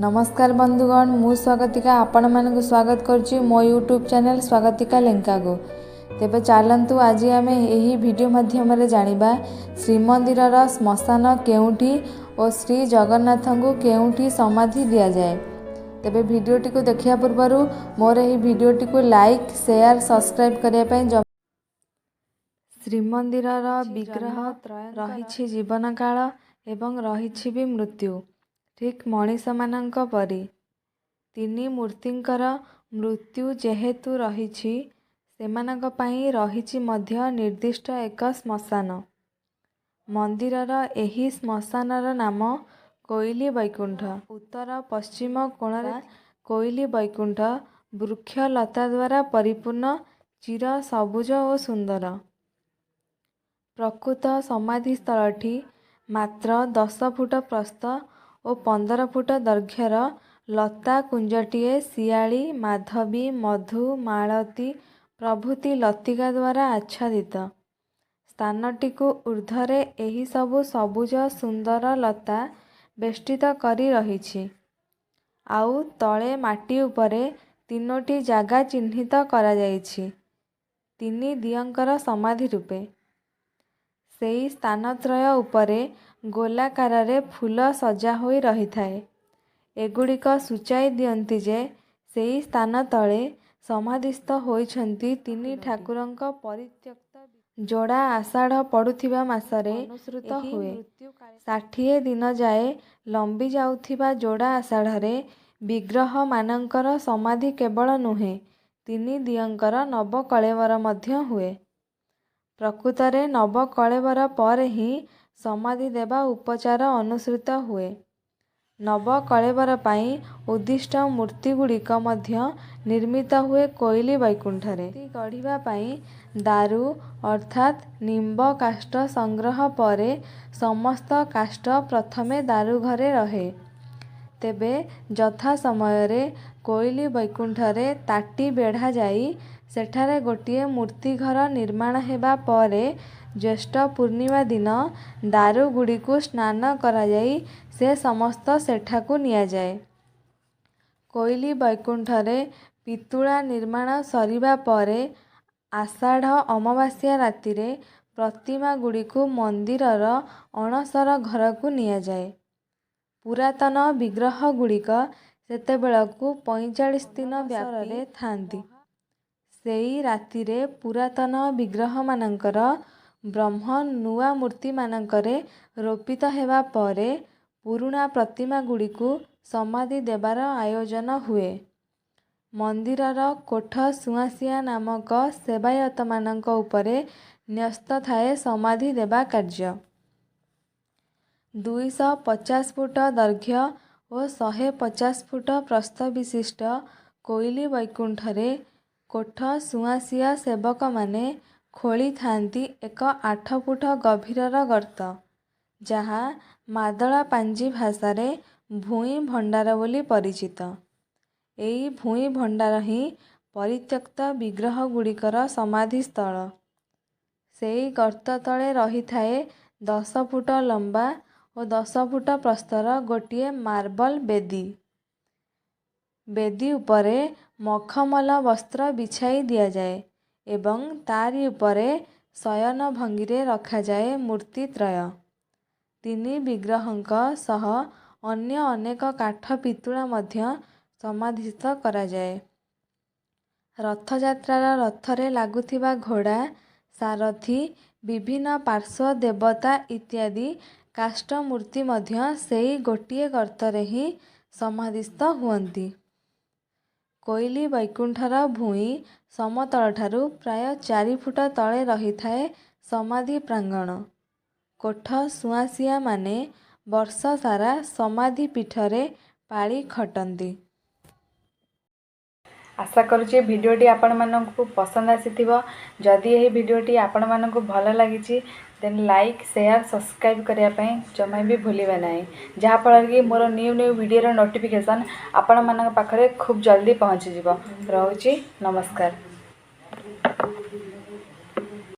ନମସ୍କାର ବନ୍ଧୁଗଣ, ମୁଁ ସ୍ୱାଗତିକା ଆପଣମାନଙ୍କୁ ସ୍ୱାଗତ କରୁଛି ମୋ ୟୁଟ୍ୟୁବ୍ ଚ୍ୟାନେଲ୍ ସ୍ୱାଗତିକା ଲେଙ୍କାକୁ। ତେବେ ଚାଲନ୍ତୁ, ଆଜି ଆମେ ଏହି ଭିଡ଼ିଓ ମାଧ୍ୟମରେ ଜାଣିବା ଶ୍ରୀମନ୍ଦିରର ଶ୍ମଶାନ କେଉଁଠି ଓ ଶ୍ରୀ ଜଗନ୍ନାଥଙ୍କୁ କେଉଁଠି ସମାଧି ଦିଆଯାଏ। ତେବେ ଭିଡ଼ିଓଟିକୁ ଦେଖିବା ପୂର୍ବରୁ ମୋର ଏହି ଭିଡ଼ିଓଟିକୁ ଲାଇକ୍, ସେୟାର, ସବସ୍କ୍ରାଇବ୍ କରିବା ପାଇଁ। ଶ୍ରୀମନ୍ଦିରର ବିଗ୍ରହ ରହିଛି ଜୀବନକାଳ ଏବଂ ରହିଛି ବି ମୃତ୍ୟୁ, ଠିକ୍ ମଣିଷମାନଙ୍କ ପରି। ତିନି ମୂର୍ତ୍ତିଙ୍କର ମୃତ୍ୟୁ ଯେହେତୁ ରହିଛି, ସେମାନଙ୍କ ପାଇଁ ରହିଛି ମଧ୍ୟ ନିର୍ଦ୍ଦିଷ୍ଟ ଏକ ଶ୍ମଶାନ। ମନ୍ଦିରର ଏହି ଶ୍ମଶାନର ନାମ କୋଇଲି ବୈକୁଣ୍ଠ। ଉତ୍ତର ପଶ୍ଚିମ କୋଣରେ କୋଇଲି ବୈକୁଣ୍ଠ ବୃକ୍ଷଲତା ଦ୍ୱାରା ପରିପୂର୍ଣ୍ଣ, ଚିର ସବୁଜ ଓ ସୁନ୍ଦର। ପ୍ରକୃତ ସମାଧିସ୍ଥଳଟି ମାତ୍ର 10 ଫୁଟ ପ୍ରସ୍ଥ ଓ 15 ଫୁଟ ଦୈର୍ଘ୍ୟର ଲତା କୁଞ୍ଜଟିଏ ଶିଆଳି, ମାଧବୀ, ମଧୁ, ମାଳତୀ ପ୍ରଭୃତି ଲତିକା ଦ୍ୱାରା ଆଚ୍ଛାଦିତ। ସ୍ଥାନଟିକୁ ଊର୍ଦ୍ଧ୍ୱରେ ଏହିସବୁ ସବୁଜ ସୁନ୍ଦର ଲତା ବେଷ୍ଟିତ କରି ରହିଛି। ଆଉ ତଳେ ମାଟି ଉପରେ ତିନୋଟି ଜାଗା ଚିହ୍ନିତ କରାଯାଇଛି ତିନି ଦିଅଁଙ୍କର ସମାଧି ରୂପେ। ସେଇ ସ୍ଥାନତ୍ରୟ ଉପରେ ଗୋଲାକାରରେ ଫୁଲ ସଜା ହୋଇ ରହିଥାଏ। ଏଗୁଡ଼ିକ ସୂଚାଇ ଦିଅନ୍ତି ଯେ, ସେଇ ସ୍ଥାନ ତଳେ ସମାଧିସ୍ଥ ହୋଇଛନ୍ତି ତିନି ଠାକୁରଙ୍କ ପରିତ୍ୟକ୍ତ। ଯୋଡ଼ା ଆଷାଢ଼ ପଡୁଥିବା ମାସରେ ଅନୁସୃତ ହୁଏ। 60 ଦିନ ଯାଏ ଲମ୍ବି ଯାଉଥିବା ଯୋଡ଼ା ଆଷାଢ଼ରେ ବିଗ୍ରହମାନଙ୍କର ସମାଧି କେବଳ ନୁହେଁ, ତିନି ଦିଅଁଙ୍କର ନବକଳେବର ମଧ୍ୟ ହୁଏ। ପ୍ରକୃତରେ ନବକଳେବର ପରେ ହିଁ ସମାଧି ଦେବା ଉପଚାର ଅନୁସୃତ ହୁଏ। ନବକଳେବର ପାଇଁ ଉଦ୍ଦିଷ୍ଟ ମୂର୍ତ୍ତିଗୁଡ଼ିକ ମଧ୍ୟ ନିର୍ମିତ ହୁଏ କୋଇଲି ବୈକୁଣ୍ଠରେ। ମୂର୍ତ୍ତି ଗଢ଼ିବା ପାଇଁ ଦାରୁ ଅର୍ଥାତ୍ ନିମ୍ବ କାଷ୍ଠ ସଂଗ୍ରହ ପରେ ସମସ୍ତ କାଷ୍ଠ ପ୍ରଥମେ ଦାରୁଘରେ ରହେ। ତେବେ ଯଥା ସମୟରେ କୋଇଲି ବୈକୁଣ୍ଠରେ ତାଟି ବେଢ଼ା ଯାଇ ସେଠାରେ ଗୋଟିଏ ମୂର୍ତ୍ତିଘର ନିର୍ମାଣ ହେବା ପରେ ଜ୍ୟେଷ୍ଠ ପୂର୍ଣ୍ଣିମା ଦିନ ଦାରୁଗୁଡ଼ିକୁ ସ୍ନାନ କରାଯାଇ ସେ ସମସ୍ତ ସେଠାକୁ ନିଆଯାଏ। କୋଇଲି ବୈକୁଣ୍ଠରେ ପିତୁଳା ନିର୍ମାଣ ସରିବା ପରେ ଆଷାଢ଼ ଅମାବାସ୍ୟା ରାତିରେ ପ୍ରତିମାଗୁଡ଼ିକୁ ମନ୍ଦିରର ଅଣସର ଘରକୁ ନିଆଯାଏ। ପୁରାତନ ବିଗ୍ରହଗୁଡ଼ିକ ସେତେବେଳକୁ 45 ଦିନ ବ୍ୟାପରେ ଥାନ୍ତି। ସେଇ ରାତିରେ ପୁରାତନ ବିଗ୍ରହମାନଙ୍କର ବ୍ରହ୍ମ ନୂଆ ମୂର୍ତ୍ତିମାନଙ୍କରେ ରୋପିତ ହେବା ପରେ ପୁରୁଣା ପ୍ରତିମାଗୁଡ଼ିକୁ ସମାଧି ଦେବାର ଆୟୋଜନ ହୁଏ। ମନ୍ଦିରର କୋଠ ସୁଆଁସିଆ ନାମକ ସେବାୟତମାନଙ୍କ ଉପରେ ନ୍ୟସ୍ତ ଥାଏ ସମାଧି ଦେବା କାର୍ଯ୍ୟ। 250 ଫୁଟ ଦୈର୍ଘ୍ୟ ଓ 150 ଫୁଟ ପ୍ରସ୍ଥ ବିଶିଷ୍ଟ କୋଇଲି ବୈକୁଣ୍ଠରେ କୋଠ ସୁଆଁସିଆ ସେବକମାନେ ଖୋଳିଥାନ୍ତି ଏକ 8 ଫୁଟ ଗଭୀରର ଗର୍ତ୍ତ, ଯାହା ମାଦଳାପାଞ୍ଜି ଭାଷାରେ ଭୂଇଁ ଭଣ୍ଡାର ବୋଲି ପରିଚିତ। ଏଇ ଭୂଇଁ ଭଣ୍ଡାର ହିଁ ପରିତ୍ୟକ୍ତ ବିଗ୍ରହଗୁଡ଼ିକର ସମାଧିସ୍ଥଳ। ସେଇ ଗର୍ତ୍ତ ତଳେ ରହିଥାଏ 10 ଫୁଟ ଲମ୍ବା ଓ 10 ଫୁଟ ପ୍ରସ୍ଥର ଗୋଟିଏ ମାର୍ବଲ ବେଦୀ। ବେଦୀ ଉପରେ ମଖମଲ ବସ୍ତ୍ର ବିଛାଇ ଦିଆଯାଏ ଏବଂ ତାରି ଉପରେ ଶୟନ ଭଙ୍ଗୀରେ ରଖାଯାଏ ମୂର୍ତ୍ତିତ୍ରୟ। ତିନି ବିଗ୍ରହଙ୍କ ସହ ଅନ୍ୟ ଅନେକ କାଠ ପିତୁଳା ମଧ୍ୟ ସମାଧିସ୍ଥ କରାଯାଏ। ରଥଯାତ୍ରାର ରଥରେ ଲାଗୁଥିବା ଘୋଡ଼ା, ସାରଥୀ, ବିଭିନ୍ନ ପାର୍ଶ୍ୱ ଦେବତା ଇତ୍ୟାଦି କାଷ୍ଠମୂର୍ତ୍ତି ମଧ୍ୟ ସେଇ ଗୋଟିଏ ଗର୍ତ୍ତରେ ହିଁ ସମାଧିସ୍ଥ ହୁଅନ୍ତି। କୋଇଲି ବୈକୁଣ୍ଠର ଭୂଇଁ ସମତଳଠାରୁ ପ୍ରାୟ 4 ଫୁଟ ତଳେ ରହିଥାଏ ସମାଧି ପ୍ରାଙ୍ଗଣ। କୋଠ ସୁଆଁସିଆମାନେ ବର୍ଷସାରା ସମାଧି ପୀଠରେ ପାଳି ଖଟନ୍ତି। ଆଶା କରୁଛି ଭିଡ଼ିଓଟି ଆପଣମାନଙ୍କୁ ପସନ୍ଦ ଆସିଥିବ। ଯଦି ଏହି ଭିଡ଼ିଓଟି ଆପଣମାନଙ୍କୁ ଭଲ ଲାଗିଛି, ଦେନ୍ ଲାଇକ୍, ସେୟାର, ସବସ୍କ୍ରାଇବ୍ କରିବା ପାଇଁ ଜମା ବି ଭୁଲିବେ ନାହିଁ, ଯାହାଫଳରେ କି ମୋର ନ୍ୟୁ ନ୍ୟୁ ଭିଡ଼ିଓର ନୋଟିଫିକେସନ୍ ଆପଣମାନଙ୍କ ପାଖରେ ଖୁବ୍ ଜଲ୍ଦି ପହଞ୍ଚିଯିବ। ରହୁଛି, ନମସ୍କାର।